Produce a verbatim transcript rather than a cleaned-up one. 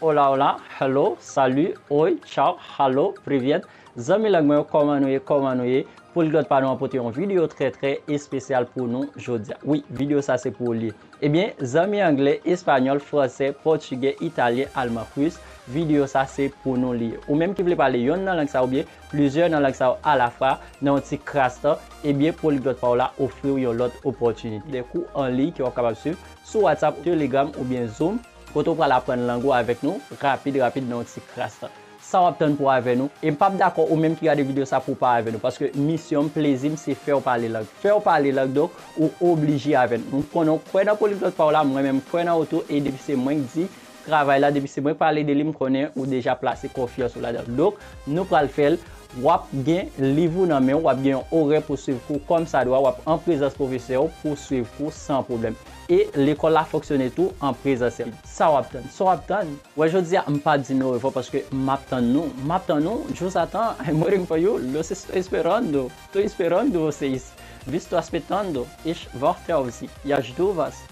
Hola, hola, hello, salut, oi, ciao, hello, privyèt. Zanmi lang mwen yo, kòman nou ye, kòman nou ye? Poliglòt pa nou an pote yon videyo trè, trè espesyal pou nou jodi a. Wi, videyo sa se pou ou li ye. Ebyen, zanmi anglè, espanyòl, fransè, pòtigè, italyen, alman, ris, videyo sa se pou nou li ye. Ou menm ki vle pale yonn nan lang sa oubyen plizyè nan lang sa yo alafwa nan yon ti kras tan, ebyen, Poliglòt pa w la ofri w yon lòt opòtinite. De kou an liy ke w ap kapab swiv sou WhatsApp, Telegram oubyen Zoom, kote w pral aprann lang ou avèk nou rapid, rapid nan yon ti kras tan. Sa w ap tann pou avè nou? E m p ap dakò ou menm ki gade videyo sa pou w pa avè nou, paske misyon m, plezi m, se fè w pale lang. Fè w pale lang, donk, ou oblije avè nou. M konnen w kwè nan Poliglòt pa w la, mwen menm m kwè nan ou tou, e depi se mwen k di travay la, depi se mwen k pale de li, m konnen ou deja plase konfyans ou ladan l. Donk, nou pral fè l. W ap gen liv ou nan men w, w ap gen yon orè pou swiv kou kòmsadwa, w ap an prezans pwofesè w pou swiv kou san pwoblèm. E lekòl la fonksyone tou an prezansyèl. Sa w ap tann? Sa w ap tann? Wè, jodi a, m pa di nou orevwa paske m ap tann nou. M ap tann nou, yo os atan, I'm waiting for you, los estoy esperando. Estoy esperando vocês. Vi estoy esperando. Ich warte auf Sie. Yaj duvas.